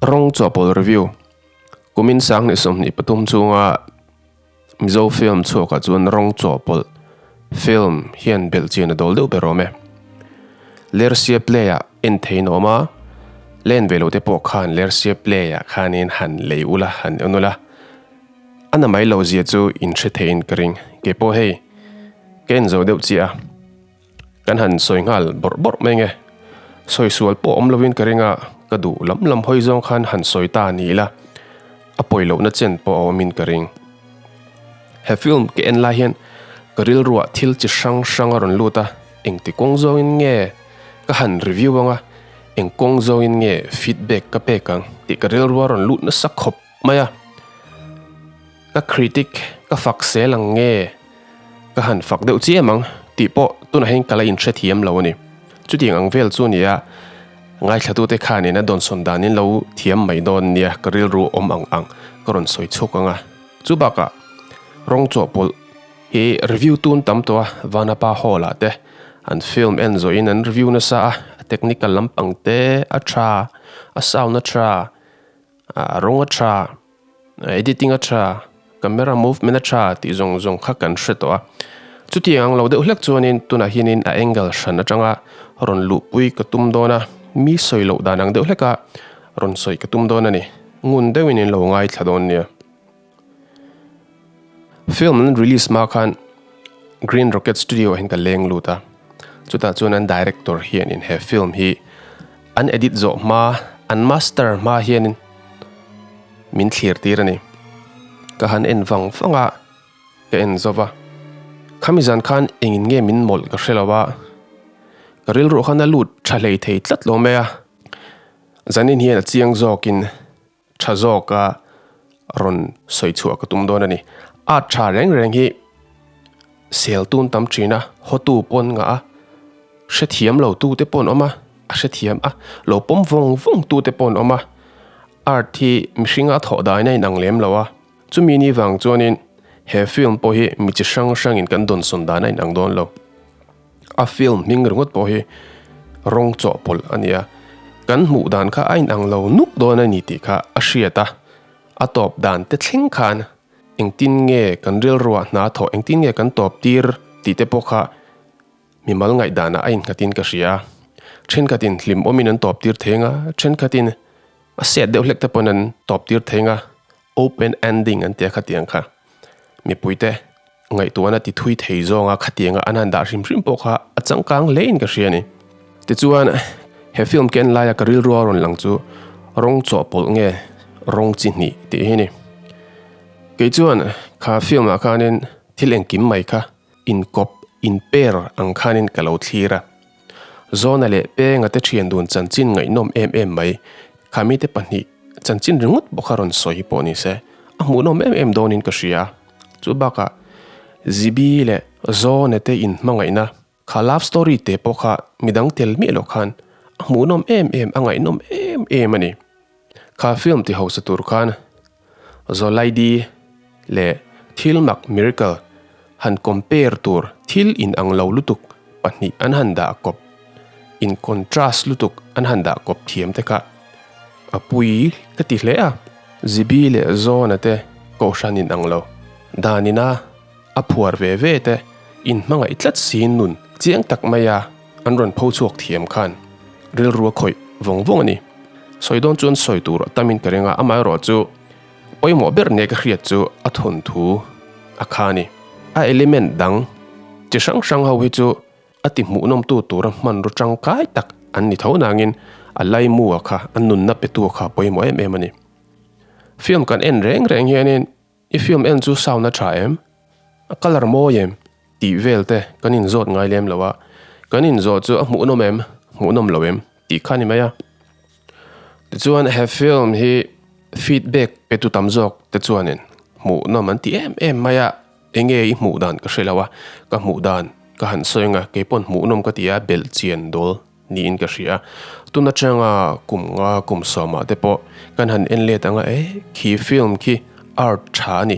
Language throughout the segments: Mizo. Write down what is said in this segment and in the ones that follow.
Rawng Chawhpawlh Review, Kumin sanghnih 23 chhunga Mizo film chhuakah chuan rawng chawhpawlh film hian belhchian a dawl deuh ber awm e. Lersia play-ah en theiin a awm a, len ve lote pawh khan Lersia play-ah khanin han lei ula, han en ula. A na mai lo zia chu in hre theiin ka ring. Keipawh hei ka en zo deuh chiah a. Kan han sawi nghal bawrh bawrh mai nge. Sawi sual pawh awm lovin ka ring a, ka duh lam lam hawi zawng khan han sawi ta ni ila, a pawi lohna chen pawh a awmin ka ring. He film ka en lai hian ka rilruah thil chi hrang hrang a rawn lut a, engti kawng zawngin nge ka han review ang a, eng kawng zawngin nge feedback ka pek ang tih ka rilrua rawn lut nasa khawp mai a. Ka critic ka fak sel ang nge ka han fak deuh chiam ang tih pawh tunah hian ka la inhrethiam lo a ni. Chutiang ang vel chu nia ngaithlatute khanin a dawnsawn danin lo thiam mai dawn nia ka rilru awm ang ang ka rawn sawi chhuak ang a. Chu bakah rawng chawhpawlh hi review tun tam tawh a, Vanapa Hall ah te an film en zawhin an review nasa a, a technical lampang te a tha, a sound a tha, a rawng a tha. Editing a tha, camera movement a tha tih zawng zawng kha kan hre tawh a. Chutiang ang lo deuh hlek chuanin tunah hianin a angle hran atanga rawn luhpui ka tum dawn a, mi sawi loh dan ang deuh hleka rawn sawi ka tum dawn a ni. Ngun deuhin in lo ngaithla dawn nia. Film an release hma khan Green Rocket Studio ah hian ka leng lut a, chutah chuan an director hianin he film hi an edit zawh hma, an master hma hianin min thlir tir a ni. Ka han en vang vang a, ka en zo va. Khami zan khan engin nge min mawlh ka hre lo a, ka rilru khan a lut tha hlei thei tlat lo mai a. Zanin hian a chiang zawkin tha zawka rawn sawi chhuah ka tum dawn a ni. Art tha reng reng hi sel tun tam thin a, hawtu pawn ngah a, hrethiam lo tu te pawh an awm a, a hrethiam a, lo pawm vawng vawng tu te pawh an awm a. Art hi mihringa a thawh dahin a inang lem lo a, chumi ni vang chuanin he film pawh hi mi chi hrang hrangin kan dawnsawn dan a inang dawn lo. A film hming ringawt pawh hi rawng chawhpawlh a ni a, kan hmuh dan kha a inang lo nuk dawn a ni tih kha a hriat a, a tawp dan te thleng khan engtin nge kan rilruah hna thawh, engtin nge kan tawp tir tih te pawh kha mimal ngaihdanah a innghatin ka hria a. Thenkhatin hlim awmin an tawp tir theng a, thenkhatin a set deuh hlek te pawhin an tawp tir theng a, open ending an tia khatiang kha mipuite Ngaihtuahna ti thui thei zawnga khatianga an han dah hrim hrim pawh kha a changkang hlein ka hria a ni. Tichuan, he film ken laia ka rilrua rawn lang chu rawng chawhpawlh nge rawng chi hnih tih hi a ni. Kei chuan kha film ah khanin thil engkim mai kha inkawp, inper ang khanin ka lo thlir a. Zawna leh Penga te thian dun chanchin ngaihnawm em em mai, kha mite pahnih chanchin ringawt pawh kha rawn sawi pawh ni se, a hmuhnawm em em dawnin ka hria. Chu bakah Zibi leh Zawna te inhmangaihna kha love story te pawh kha midang tel miah loh khan a hmuhnawm em em, a ngaihnawm em em a ni. Kha film ti hausa tur khan Zawlaidi leh thil mak miracle han compare tur thil inang lo lutuk pahnih an han dah kawp, in contrast lutuk an han dah kawp thiam te kha a pui ka ti hle a. Zibi leh Zawna te kohhran inang lo, danina a phuar ve ve te inhmangaih tlat si nun chiang tak maia an rawn pho chhuak thiam khan rilru a khawih vawng vawng a ni. Sawi dawn chuan sawi tur a tamin ka ring a, amaherawhchu pawimawh ber nia ka hriat chu a thawnthu a kha a ni. A element dang chi hrang hrang ho hi chu a ti hmuhnawmtu tura hmanraw tangkai tak an ni tho nangin a laimu a kha, a nunna petu a kha pawimawh em em a ni. Film kan en reng reng hianin I film en chu sound a tha em? A colour mawi em? Tih vel te kan inzawt ngai lem lo a, kan inzawh chu a hmuhnawm em? Hmuhnawm lo em? Tih kha ni mai a. Tichuan he film hi feedback pe tu tam zawk te chuanin hmuhnawm an ti em em mai a, enge i hmuh dan ka hre lo a, ka hmuh dan ka han sawi ang a, keipawn hmuhnawm ka ti a, belh chian dawl niin ka hria. Tun atanga kum nga kum sawmah te pawh kan han en let ang a, e khi film khi art tha a ni,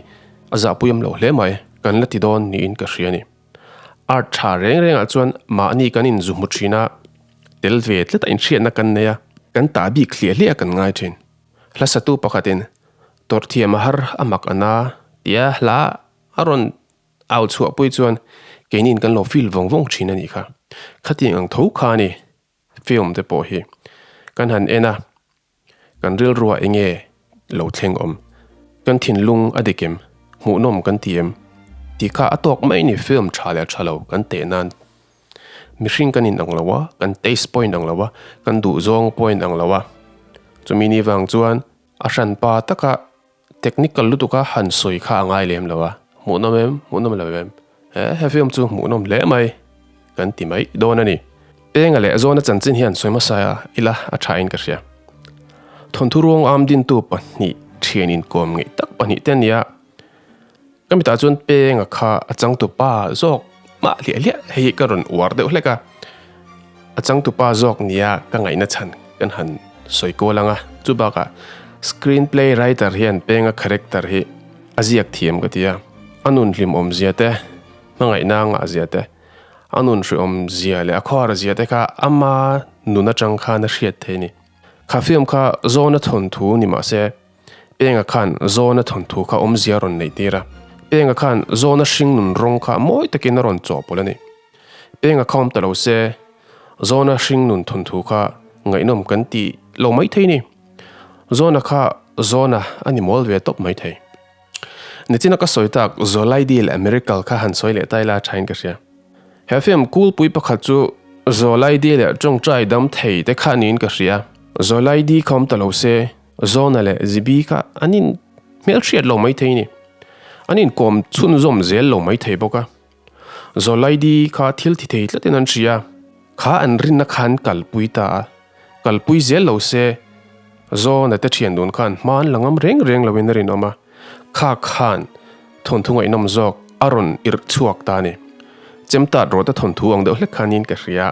a zahpui awm lo hle mai, kan la ti dawn niin ka hria a ni. Art tha reng rengah chuan mahni kan inzu hmu thin a, tel ve tlat a inhriatna kan nei a, kan tah bik hliah hliah kan ngai thin. Hla satu pakhatin Tawrhthiam a har a mak a na tia hla a rawn au chhuahpui chuan keiniin kan lo feel vawng vawng thin a nih kha. Khatiang ang tho kha a ni film te pawh hi kan han en a, kan rilrua enge lo thleng awm, kan thinlung a dik em, hmuhnawm kan ti em tih kha a tawk mai a ni film tha leh tha lo kan teh nan. Mihring kan inang lo a, kan taste pawh inang lo a, kan duhzawng pawh inang lo a. Chumi ni vang chuan a hranpa taka technical lutuka han sawi kha a ngai lem lo a, hmuhnawm em, hmuhnawm lo em, he he film chu hmuhnawm hle mai kan ti mai dawn a ni. Penga leh Zawna chanchin hian sawi hmasa ila a tha in ka hria. Thawnthu ruang am dintu pahnih thian inkawm ngeih tak pahnih te ania. Ka mitah chuan Penga kha a changtupa zawk mah hliah hliah hei hi ka rawn uar deuh hlek a, a changtupa zawk nia ka ngaihna chhan kan han sawi kual ang a, chu bakah screen play writer hian Penga character hi a ziak thiam ka ti a, a nun hlimawm zia te, hmangaihna a ngah zia te, a nun hrehawm zia leh a khawhar zia te kha ama nun atang khan a hriat thei a ni. Kha film kha Zawna thawnthu ni mahse, Penga khan Zawna thawnthu kha awmzia a rawn neih tir a. Penga khan Zawna hringnun rawng kha mawi takin a rawn chawhpawlh a ni. Penga kha awm ta lo se, Zawna hringnun thawnthu kha ngaihnawm kan ti lo mai thei ni. Zawna kha Zawna a ni mawl ve tawp mai thei. Nichina ka sawi tak Zawlaidi leh Miracle kha han sawi leh ta ila thain ka hria. He film kulpui pakhat chu Zawlaidi leh Tawngtai dam thei te kha niin ka hria. Zawlaidi kha awm ta lo se, Zawna leh Zibi kha an in hmelhriat lo mai thei a ni. An inkawm chhunzawm zel lo mai thei bawk a. Zawlaidi kha thil thi thei tlatin an hria. Kha an rinna khan kalpui ta a, kalpui zel lo se Zawna te thian dun khan hma an la ngam reng reng loin a rinawm a. Kha khan thawnthu ngaihnawm zawk a rawn irh chhuak ta a ni. Chemtat rawta thawnthu ang deuh hlek khanin ka hria.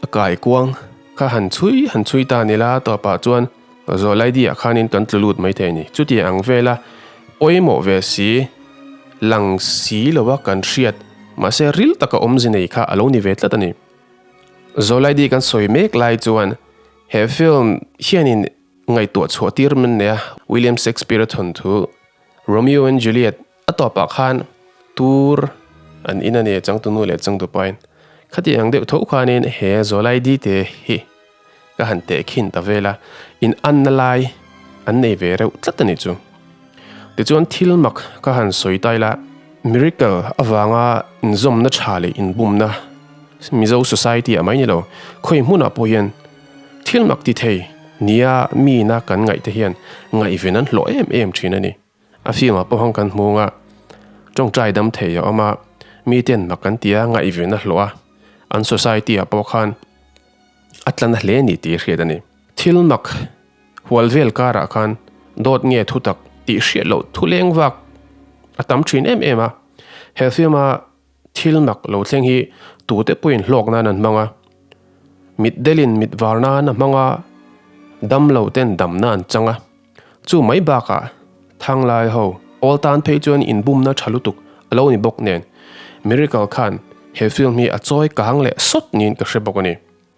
A kai kuang kha han chhui han chhui ta nila tawpah chuan Zawlaidi ah khanin kan tlu lut maithei a ni. Chutiang ang vela pawimawh ve si, lang si lova kan hriat, mahse ril taka awmze nei kha a lo ni ve tlat a ni. Zawlaidi kan sawi mek lai chuan he film hianin ngaihtuah chhuah tir min nei a, William Shakespeare-a thawnthu Romeo and Juliet a tawpah khan tur an in a ni, changtunu leh changtupain. Khatiang deuh tho khanin he Zawlaidi te hi Ka han teh khin ta vel a, in anna lai an nei ve reuh tlat a nih chu. Tichuan thil mak ka han sawi ta ila, miracle avanga inzawmna tha leh inbumna Mizo society ah mai ni lo, khawi hmunah pawh hian thil mak ti thei nia miina kan ngaih te hian ngaihven an hlawh em em thin a ni. A film ah pawh hang kan hmung a, tawngtai dam thei a awm a, miten mak an ti a, ngaihven a hlawh a, an society ah pawh khan A tla na hle a ni tih hriat a ni. Thil mak hual vel karah khan dawt nge thutak tih hriat loh thu leng vak a tam thin em em a. He film-a thil mak lo thleng hi tute pawhin hlawk nan an hmang a. Mit delin mit var nan a hmang a, dam lo ten damna an chang a. Chu mai bakah Thanglai ho awl tan phei chuan inbumna tha lutuk a lo ni bawk nen Miracle khan he film hi a chawi kang leh sawt niin ka hre bawk a ni.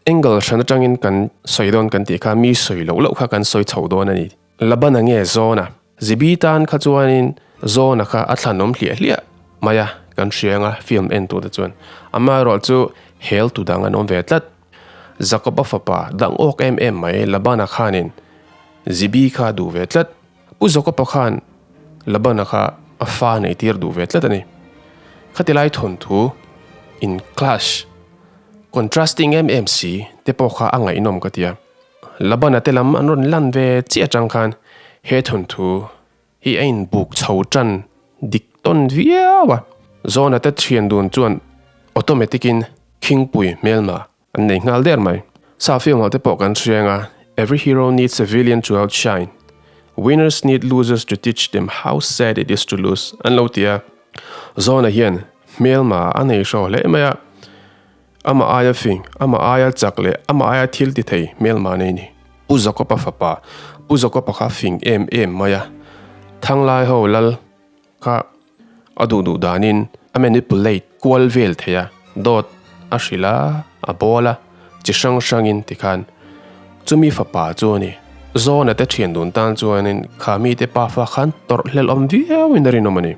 Angle hran atangin kan sawi dawn kan tih kha mi sawi loh loh kha kan sawi chho dawn a ni. Labana nge Zawna? Zibi tan kha chuanin Zawna kha a thlanawm hliah hliah mai a kan hria anga film en tute chuan. Amaherawh chu hel tu dang an awm ve tlat. Jakoba fapa dang awk em em mai Labana khanin Zibi kha duh ve tlat. Pu Jakoba khan Labana kha a fa nei tir duh ve tlat a ni. Khati lai thawnthu in clash, contrasting em em si te pawh kha a ngaihnawm ka ti a. Labana te lam an rawn lan ve chiah atang khan he thawnthu hi a inbuk chho tan dik tawn viau a. Zawna te thian dun chuan automatic in khingpui hmelma An nei nghal der mai. Sa film ah te pawh kan hriang a, Every hero needs a villain to outshine. Winners need losers to teach them how sad it is to lose an lo ti a. Zawna hian hmelma a nei hraw hle mai a, amah aia fing, amah aia chak leh amah aia thil ti thei hmelma nei ni. Pu Jakob-a fapa, Pu Jakob-a kha fing em em mai a, Thanglai ho lal Kha a duh duh danin a manipulate kual vel thei a, dawt a hrilh a, a bawl a, chi hrang hrangin tikhan chumi fapa chu a ni. Zawna te thian dun tan chuanin kha mite pafa khan tawrh hlelh awm viauin a rinawm a ni.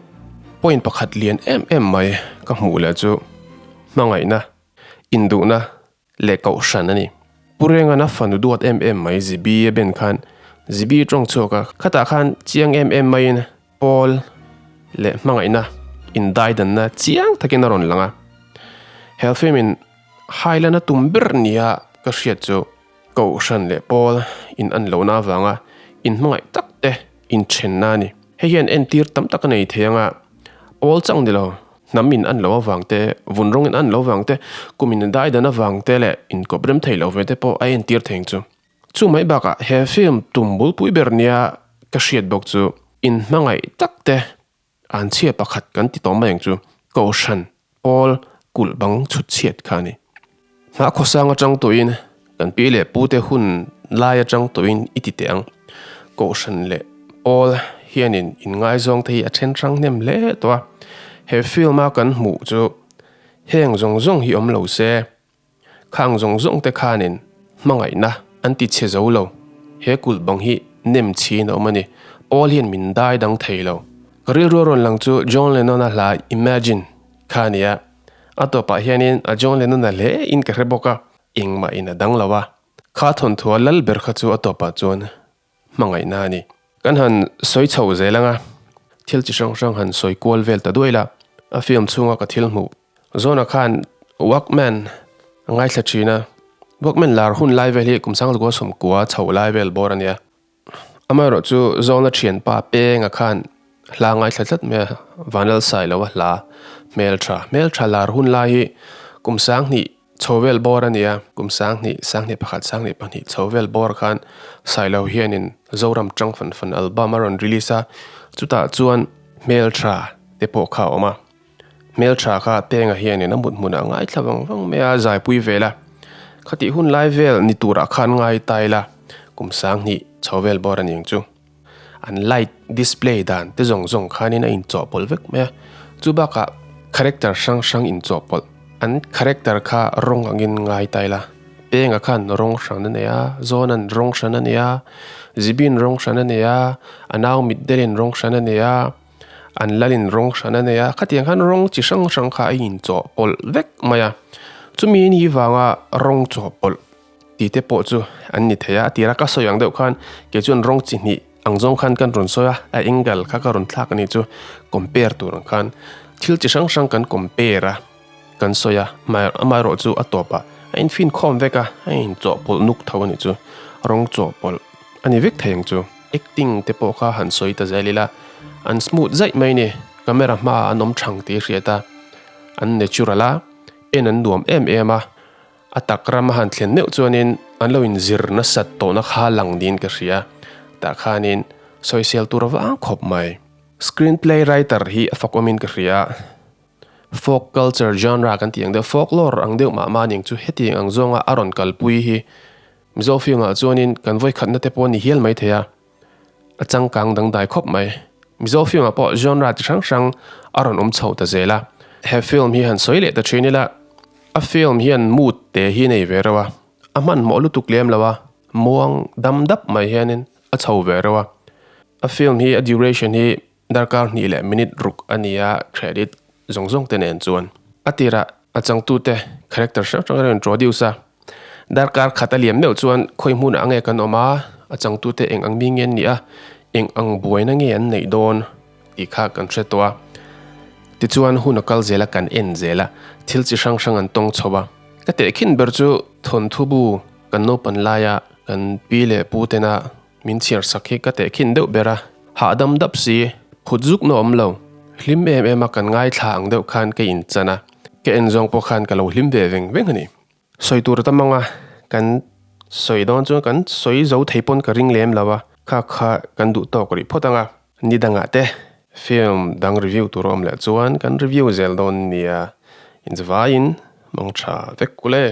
Point pakhat lian em em mai ka hmuh leh chu hmangaihna, induhna leh kohhran a ni. Pu Rengan a fanu duat em em mai Zibi a ben khan Zibi tawng chhuak a, khatah khan chiang em em maiin Pawl leh hmangaihna indaidanna chiang takin a rawn lang a. He film in Highland a tum ber nia ka hriat chu Kohhran leh Pawl in an lohna avanga inhmangaih tak te inthenna a ni. Hei hian entir tam tak a nei thei anga Pawl chang ni lo, hnam in an lo avang te, vun rawng in an lo vang te, kum in daidan avang te leh inkawp rem thei lo ve te pawh a entir thei ang chu. Chu mai bakah he film tum bulpui ber nia ka hriat bawk chu inhmangaih tak te an chhia pakhat kan ti tawh mai ang chu Kohhran Pawl kulh bang chhut chhiat kha a ni. Hma khawsang atang tawhin kan pi leh pu te hun lai atang tawhin i ti teh ang. Kohhran leh Pawl hianin inngaizawng te hi a then hrang hnem hle tawh a. He film a kan hmuh chu heng zawng zawng hi awm lo se. Khang zawng zawng te khanin hmangaihna an ti chhe zo lo. He kulh bang hi nem chhin a awm a ni. Paul hian min dai dang thei lo. Ka rilru a rawn lang chu John Lennon-a hla Imagine kha a ni a. A tawpah hianin a John Lennon-a hle in ka hre bawk a, engmah in a dang lo a. Kha thawnthu a lal ber kha chu a tawpah chuan hmangaihna a ni. Kan han sawi chho zel ang a, thil chi hrang hrang han sawi kual vel ta duai la, a film chhunga ka thil hmuh Zawna khan Walkman a ngaithla thin a, Walkman lar hun lai vel hi kum sangzakua sawmkua chho lai vel bawr a nia. Amaherawh chu Zawna thianpa Penga khan hla ngaithla tlat mai a, Vanlalsai lo a hla hmeltha hmeltha lar hun lai hi kum sanghnih Chho vel bawr a nia, kum 2000, 21, 22 chho vel bawr khan Sailo hianin Zoram Chang Fan Fan album a rawn release a, chutah chuan hmeltha te pawh kha a awm a. Hmeltha kha Tenga hianin a mut hmunah a ngaithla vang vang mai a, zaipui vel a. Khatih hun lai vel ni turah khan ngai ta ila, kum 2000 chho vel bawr a ni ang chu. An light display dan te zawng zawng khanin a inchawhpawlh vek mai a, chu bakah character hrang hrang inchawhpawlh. An character kha rawng angin ngai ta ila, Penga khan rawng hran a nei a, Zawna'n rawng hran a nei a, Zibin rawng hran a nei a, a nau Mitdelin rawng hran a nei a, an Lalin rawng hran a nei a, khatiang khan rawng chi hrang hrang kha a inchawhpawlh vek mai a. Chumi ni vanga rawng chawhpawlh. Tih te pawh chu an ni thei a, a tira ka sawi ang deuh khan kei chuan rawng chi hnih ang zawng khan kan rawn sawi a, a angle kha ka rawn thlak a nih chu compare tur ang khan thil chi hrang hrang kan compare a kan sawi a, amaherawh chu a tawpah a infin khawm vek a, a inchawhpawlh nuk tho a nih chu, rawng chawhpawlh a ni vek thei ang chu. Acting te pawh kha han sawi ta zel ila an smooth zaih mai a ni, camera hmaah an awm thang tih a hriat a, an natural a, en an nuam em em a. A tak ram a han thlen meuh chuanin an lo inzir nasat tawhna kha lang niin ka hria. Tah khanin sawisel tur a vang khawp mai. Screenplay writer hi a fakawmin ka hria. Folk culture genre kan tih ang deuh, folklore ang deuh mah mah ning chu hetiang ang zawnga a rawn kalpui hi Mizo film ah chuanin kan vawikhatna te pawh a ni hial mai thei a. A changkang dangdai khawp mai. Mizo film ah pawh genre chi hrang hrang a rawn awm chho ta zel a. He film hi han sawi leh ta thin ila, a film hian mood te hi nei ve reuh a, a hmanhmawh lutuk lem lo a, muang dam dap mai hianin a chho ve reuh a. A film hi a duration hi darkar hnih leh minute ruk a ni a, credit zawng zawng te nen chuan. A tirah a changtute character hrang hrang a rawn introduce a, Darkar khat a liam meuh chuan khawi hmunah nge kan awm a, a changtute eng ang mi nge an nih a, eng ang buaina nge an neih dawn tih kha kan hre tawh a. Tichuan hun a kal zel a, kan en zel a, thil chi hrang hrang an tawng chho a. Ka tehkhin ber chu thawnthu bu kan naupan laia kan pi leh pu tena min chhiar sak hi ka tehkhin deuh ber a, hahdam dap si, phut zuk na awm lo, hlim em em a kan ngaithla ang deuh khan ka inchan a, ka en zawng pawh khan ka lo hlim ve veng veng a ni. Sawi tur tam anga kan sawi dawn chuan kan sawi zo thei pawn ka ring lem lo a, kha kha kan duh tawk rih phawt anga ni dangah te film dang review tur a awm leh chuan kan review zel dawn nia, inzavaiin mang tha vek kul e.